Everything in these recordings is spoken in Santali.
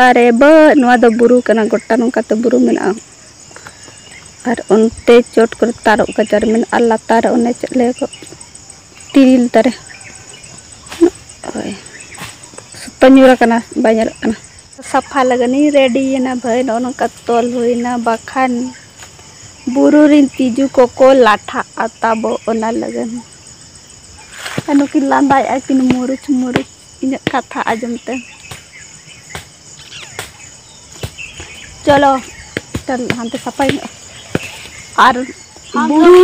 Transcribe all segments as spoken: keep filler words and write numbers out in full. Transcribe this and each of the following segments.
ᱟᱨᱮ ᱵᱟᱹ, ᱱᱚᱣᱟ ᱫᱚ ᱵᱩᱨᱩ ᱠᱟᱱᱟ, ᱜᱚᱴᱟ ᱱᱚᱝᱠᱟᱛᱮ ᱵᱩᱨᱩ ᱢᱮᱱᱟᱜᱼᱟ᱾ ᱟᱨ ᱚᱱᱛᱮ ᱪᱚᱴ ᱠᱚᱨᱮ ᱛᱟᱨᱚᱵ ᱜᱟᱡᱟᱲ ᱢᱮᱱᱟᱜᱼᱟ, ᱟᱨ ᱞᱟᱛᱟᱨ ᱨᱮ ᱚᱱᱮ ᱪᱮᱫ ᱞᱟᱹᱭᱟᱠᱚ, ᱛᱤᱨᱤᱞ ᱫᱟᱨᱮ᱾ ᱦᱳᱭ, ᱥᱚᱠᱛᱚ ᱧᱩᱨ ᱟᱠᱟᱱᱟ, ᱵᱟᱭ ᱧᱮᱞᱚᱜ ᱠᱟᱱᱟ᱾ ᱥᱟᱯᱷᱟ ᱞᱟᱹᱜᱤᱫ ᱤᱧ ᱨᱮᱰᱤᱭᱮᱱᱟ ᱵᱷᱟᱹᱭ, ᱱᱚᱜᱼᱚ ᱱᱚᱝᱠᱟ ᱛᱚᱞ ᱦᱩᱭᱱᱟ, ᱵᱟᱠᱷᱟᱱ ᱵᱩᱨᱩ ᱨᱮᱱ ᱛᱤᱡᱩ ᱠᱚᱠᱚ ᱞᱟᱴᱷᱟᱜᱼᱟ ᱛᱟᱵᱚ, ᱚᱱᱟ ᱞᱟᱹᱜᱤᱫ᱾ ᱟᱨ ᱱᱩᱠᱤᱱ ᱞᱟᱸᱫᱟᱭᱮᱫᱼᱟ ᱠᱤᱱ ᱢᱩᱨᱩᱪ ᱢᱩᱨᱩᱪ ᱤᱧᱟᱹᱜ ᱠᱟᱛᱷᱟ ᱟᱸᱡᱚᱢ ᱛᱮ᱾ ᱪᱚᱞᱚ, ᱪᱚᱞ, ᱦᱟᱱᱛᱮ ᱥᱟᱯᱷᱟᱭ ᱦᱩᱭᱩᱜᱼᱟ᱾ ᱟᱨ ᱵᱩᱨᱩ,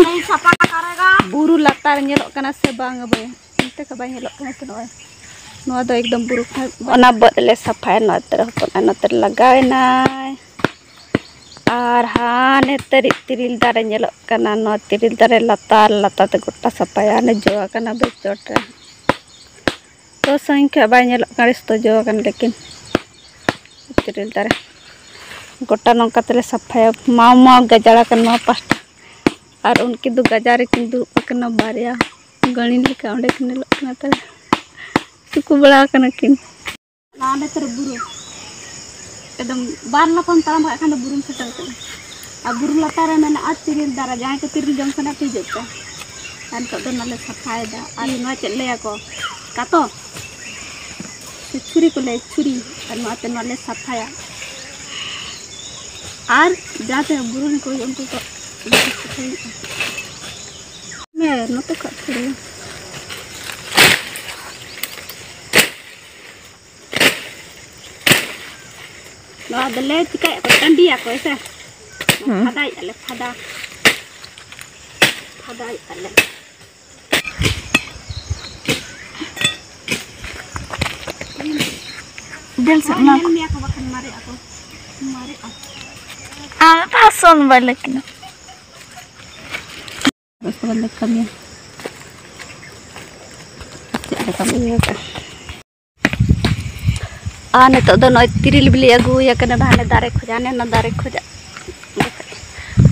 ᱵᱩᱨᱩ ᱞᱟᱛᱟᱨ ᱧᱮᱞᱚᱜ ᱠᱟᱱᱟ ᱥᱮ ᱵᱟᱝ ᱵᱮ? ᱚᱱᱛᱮ ᱠᱷᱚᱱ ᱵᱟᱭ ᱧᱮᱞᱚᱜ ᱠᱟᱱᱟ ᱥᱮ ᱱᱚᱜᱼᱚᱭ᱾ ᱱᱚᱣᱟ ᱫᱚ ᱮᱠᱫᱚᱢ ᱵᱩᱨᱩ ᱠᱷᱚᱱ ᱚᱱᱟ ᱵᱟᱹᱫᱽ ᱞᱮ ᱥᱟᱯᱷᱟᱭᱟ, ᱱᱚᱛᱮ ᱨᱮ ᱦᱚᱯᱚᱱ ᱟᱭ, ᱱᱚᱛᱮ ᱨᱮ ᱞᱟᱜᱟᱣ ᱮᱱᱟᱭ᱾ ᱟᱨ ᱦᱟᱱᱮ ᱛᱟᱹᱨᱤᱡ ᱛᱤᱨᱤᱞ ᱫᱟᱨᱮ ᱧᱮᱞᱚᱜ ᱠᱟᱱᱟ, ᱱᱚᱣᱟ ᱛᱤᱨᱤᱞ ᱫᱟᱨᱮ ᱞᱟᱛᱟᱨ ᱞᱟᱛᱟᱨ ᱛᱮ ᱜᱚᱴᱟ ᱥᱟᱯᱷᱟᱭᱟ, ᱦᱟᱱᱮ ᱡᱚ ᱟᱠᱟᱱᱟ ᱵᱟᱹᱫᱽ ᱪᱚᱴ ᱨᱮ᱾ ᱛᱚ ᱥᱟᱺᱜᱤᱧ ᱠᱷᱚᱱ ᱵᱟᱭ ᱧᱮᱞᱚᱜ ᱠᱟᱱᱟ, ᱟᱹᱰᱤ ᱥᱚᱠᱛᱚ ᱡᱚ ᱟᱠᱟᱱᱟ, ᱞᱮᱠᱤᱱ ᱛᱤᱨᱤᱞ ᱫᱟᱨᱮ ᱜᱚᱴᱟ ᱱᱚᱝᱠᱟ ᱛᱮᱞᱮ ᱥᱟᱯᱷᱟᱭᱟ᱾ ᱢᱟᱣ ᱢᱟᱣ ᱜᱟᱡᱟᱲ ᱟᱠᱟᱱᱟ ᱱᱚᱣᱟ ᱯᱟᱥᱴᱟ, ᱟᱨ ᱩᱱᱠᱤᱱ ᱫᱚ ᱜᱟᱡᱟᱲ ᱨᱮᱠᱤᱱ ᱫᱩᱲᱩᱵ ᱟᱠᱟᱱᱟ, ᱵᱟᱨᱭᱟ ᱜᱟᱹᱲᱤ ᱞᱮᱠᱟ ᱚᱸᱰᱮ ᱠᱤᱱ ᱧᱮᱞᱚᱜ ᱠᱟᱱᱟ ᱛᱟᱞᱮ, ᱛᱩᱠᱩ ᱵᱟᱲᱟ ᱟᱠᱟᱱᱟ ᱠᱤᱱ᱾ ᱱᱚᱣᱟ ᱚᱸᱰᱮ ᱛᱟᱹᱨᱤ ᱵᱩᱨᱩ, ᱮᱠᱫᱚᱢ ᱵᱟᱨ ᱞᱟᱯᱟᱢ ᱛᱟᱲᱟᱢ ᱠᱟᱜ ᱠᱷᱟᱱ ᱫᱚ ᱵᱩᱨᱩᱢ ᱥᱮᱴᱮᱨ ᱠᱟᱱᱟ᱾ ᱟᱨ ᱵᱩᱨᱩ ᱞᱟᱛᱟᱨ ᱨᱮ ᱢᱮᱱᱟᱜᱼᱟ ᱛᱤᱨᱤᱞ ᱫᱟᱨᱮ, ᱡᱟᱦᱟᱸᱭ ᱠᱚ ᱛᱤᱨᱤᱞ ᱡᱚᱢ ᱥᱟᱱᱟ ᱯᱮ ᱦᱤᱡᱩᱜ ᱯᱮ᱾ ᱟᱨ ᱱᱤᱛᱚᱜ ᱫᱚ ᱱᱚᱣᱟ ᱞᱮ ᱥᱟᱯᱷᱟᱭᱮᱫᱟ᱾ ᱟᱨ ᱱᱚᱣᱟ ᱪᱮᱫ ᱞᱟᱹᱭᱟᱠᱚ? ᱠᱟᱛᱚ? ᱥᱮ ᱪᱷᱩᱨᱤ ᱠᱚ ᱞᱟᱹᱭᱟ, ᱪᱷᱩᱨᱤ᱾ ᱟᱨ ᱱᱚᱣᱟᱛᱮ ᱱᱚᱣᱟ ᱞᱮ ᱥᱟᱯᱷᱟᱭᱟ᱾ ᱟᱨ ᱡᱟᱦᱟᱸ ᱛᱤᱱᱟᱹᱜ ᱵᱩᱨᱩ ᱨᱮᱱ ᱠᱚ ᱦᱩᱭᱩᱜᱼᱟ, ᱩᱱᱠᱩ ᱠᱚ ᱥᱟᱯᱷᱟᱭ ᱦᱩᱭᱩᱜᱼᱟ᱾ ᱦᱮᱸ, ᱱᱚᱛᱮ ᱠᱷᱚᱡ ᱪᱷᱩᱨᱤ᱾ ᱱᱚᱣᱟ ᱫᱚᱞᱮ ᱪᱤᱠᱟᱹᱭᱮᱫ ᱠᱚ, ᱴᱟᱺᱰᱤᱭᱟᱠᱚ, ᱦᱮᱸ ᱥᱮ? ᱦᱩᱸ᱾ ᱯᱷᱟᱫᱟᱭᱮᱫᱼᱟ ᱞᱮ, ᱯᱷᱟᱫᱟ᱾ ᱯᱷᱟᱫᱟᱭᱮᱫᱼᱟ ᱞᱮ᱾ ᱫᱮᱞ ᱥᱮ ᱦᱳᱭ, ᱚᱱᱟ ᱧᱮᱞ ᱢᱮᱭᱟ ᱠᱚ ᱵᱟᱠᱷᱟᱱ ᱢᱟᱨᱮᱜ ᱟᱠᱚ, ᱢᱟᱨᱮᱜᱼᱟ᱾ ᱟᱨ ᱯᱷᱟᱥᱚᱱ ᱵᱟᱭ ᱞᱟᱹᱠᱤᱱᱟ᱾ ᱵᱮᱥ ᱠᱚ ᱵᱟᱝ ᱠᱟᱹᱢᱤᱭᱟ᱾ ᱪᱮᱫ ᱞᱮᱠᱟᱢ ᱤᱭᱟᱹ ᱠᱟᱜᱼᱟ? ᱟᱨ ᱱᱤᱛᱚᱜ ᱫᱚ ᱱᱚᱜᱼᱚᱭ ᱛᱤᱨᱤᱞ ᱵᱤᱞᱤ ᱟᱹᱜᱩ ᱦᱩᱭ ᱟᱠᱟᱱᱟ, ᱦᱟᱱᱮ ᱫᱟᱨᱮ ᱠᱷᱚᱡᱟᱜ, ᱦᱟᱱᱮ ᱚᱱᱟ ᱫᱟᱨᱮ ᱠᱷᱚᱡᱟᱜ᱾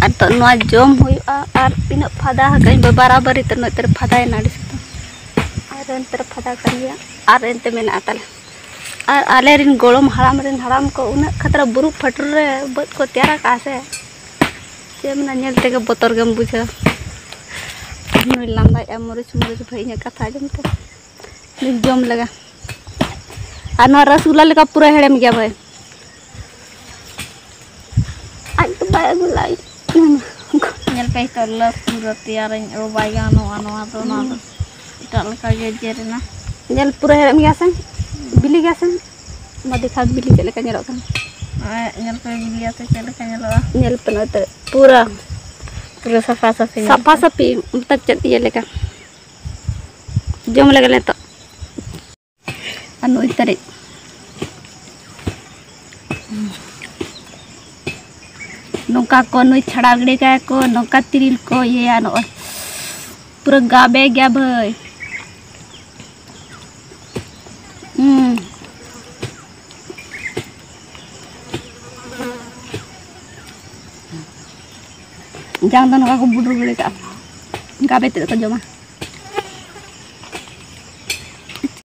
ᱟᱨ ᱱᱤᱛᱚᱜ ᱱᱚᱣᱟ ᱡᱚᱢ ᱦᱩᱭᱩᱜᱼᱟ᱾ ᱟᱨ ᱛᱤᱱᱟᱹᱜ ᱯᱷᱟᱫᱟ ᱟᱠᱟᱫᱟᱹᱧ, ᱵᱟᱨᱟᱵᱟᱨᱤ ᱛᱮ ᱱᱚᱛᱮ ᱨᱮ ᱯᱷᱟᱫᱟᱭᱮᱱᱟ ᱟᱹᱰᱤ ᱥᱚᱠᱛᱚ᱾ ᱟᱨ ᱚᱱᱛᱮ ᱨᱮ ᱯᱷᱟᱫᱟ ᱠᱟᱱ ᱜᱮᱭᱟ, ᱟᱨ ᱚᱱᱛᱮ ᱢᱮᱱᱟᱜᱼᱟ ᱛᱟᱞᱮ᱾ ᱟᱨ ᱟᱞᱮ ᱨᱮᱱ ᱜᱚᱲᱚᱢ ᱦᱟᱲᱟᱢ ᱨᱮᱱ ᱦᱟᱲᱟᱢ ᱠᱚ ᱩᱱᱟᱹᱜ ᱠᱷᱟᱛᱨᱟ ᱵᱩᱨᱩ ᱯᱷᱟᱹᱴᱩᱨ ᱨᱮ ᱵᱟᱹᱫᱽ ᱠᱚ ᱛᱮᱭᱟᱨ ᱟᱠᱟᱫᱼᱟ ᱥᱮ, ᱪᱮᱫ ᱮᱢ ᱢᱮᱱᱟ, ᱧᱮᱞ ᱛᱮᱜᱮ ᱵᱚᱛᱚᱨ ᱜᱮᱢ ᱵᱩᱡᱷᱟᱹᱣᱟ᱾ ᱱᱩᱭ ᱞᱟᱸᱫᱟᱭᱮᱫᱼᱟ ᱢᱚᱨᱤᱪ ᱢᱚᱨᱤᱪ ᱵᱷᱟᱹᱭ, ᱤᱧᱟᱹᱜ ᱠᱟᱛᱷᱟ ᱟᱸᱡᱚᱢ ᱛᱮ᱾ ᱱᱩᱭ ᱡᱚᱢ ᱞᱮᱜᱟ᱾ ᱟᱨ ᱱᱚᱣᱟ ᱨᱚᱥᱜᱩᱞᱞᱟ ᱞᱮᱠᱟ ᱯᱩᱨᱟᱹ ᱦᱮᱲᱮᱢ ᱜᱮᱭᱟ ᱵᱷᱟᱹᱭ᱾ ᱟᱡ ᱫᱚ ᱵᱟᱭ ᱟᱹᱜᱩ ᱞᱟᱜᱼᱟ᱾ ᱧᱮᱞ ᱯᱮ, ᱱᱤᱛᱚᱜ ᱞᱟᱹᱥ ᱯᱩᱨᱟᱹ ᱛᱮᱭᱟᱨᱟᱹᱧ᱾ ᱚ, ᱵᱟᱭ ᱜᱟᱱᱚᱜᱼᱟ ᱱᱚᱣᱟ ᱫᱚ, ᱱᱚᱣᱟ ᱫᱚ ᱮᱴᱟᱜ ᱞᱮᱠᱟ ᱜᱮ ᱡᱮᱨ ᱮᱱᱟ᱾ ᱧᱮᱞ ᱯᱩᱨᱟᱹ ᱦᱮᱲᱮᱢ ᱜᱮᱭᱟ ᱥᱮ? ᱵᱤᱞᱤ ᱜᱮᱭᱟ ᱥᱮ? ᱢᱟ ᱫᱮᱠᱷᱟᱣ ᱵᱤᱞᱤ ᱪᱮᱫ ᱞᱮᱠᱟ ᱧᱮᱞᱚᱜ ᱠᱟᱱᱟ᱾ ᱱᱚᱜᱼᱚᱭ ᱧᱮᱞ ᱯᱮ, ᱵᱤᱞᱤ ᱟᱛᱮ ᱪᱮᱫ ᱞᱮᱠᱟ ᱧᱮᱞᱚᱜᱼᱟ᱾ ᱧᱮᱞ ᱯᱮ ᱱᱚᱜᱼᱚᱭ ᱛᱚ ᱯᱩᱨᱟᱹ ᱯᱩᱨᱟᱹ ᱥᱟᱯᱷᱟ ᱥᱟᱹᱯᱷᱤ ᱧᱮᱞᱚᱜ ᱥᱟᱯᱷᱟ ᱠᱟᱱᱟ᱾ ᱥᱟᱹᱯᱷᱤ, ᱢᱚᱛᱞᱚᱵ ᱪᱮᱫ ᱤᱭᱟᱹ ᱞᱮᱠᱟ᱾ ᱡᱚᱢ ᱞᱮᱜᱮ ᱱᱤᱛᱚᱜ᱾ ᱟᱨ ᱱᱩᱭ ᱛᱟᱹᱨᱤᱡ᱾ ᱱᱚᱝᱠᱟ ᱠᱚ ᱱᱩᱭ ᱪᱷᱟᱲᱟᱣ ᱜᱤᱰᱤ ᱠᱟᱭᱟ ᱠᱚ, ᱱᱚᱝᱠᱟ ᱛᱤᱨᱤᱞ ᱠᱚ ᱤᱭᱟᱹᱭᱟ᱾ ᱱᱚᱜᱼᱚᱭ ᱯᱩᱨᱟᱹ ᱜᱟᱵᱮ ᱜᱮᱭᱟ ᱵᱷᱟᱹᱭ᱾ ᱦᱩᱸ᱾ ᱡᱟᱝ ᱫᱚ ᱱᱚᱝᱠᱟ ᱠᱚ ᱵᱩᱰᱨᱩ ᱜᱤᱰᱤ ᱠᱟᱜᱼᱟ, ᱜᱟᱵᱮ ᱛᱮᱫ ᱠᱚ ᱡᱚᱢᱟ᱾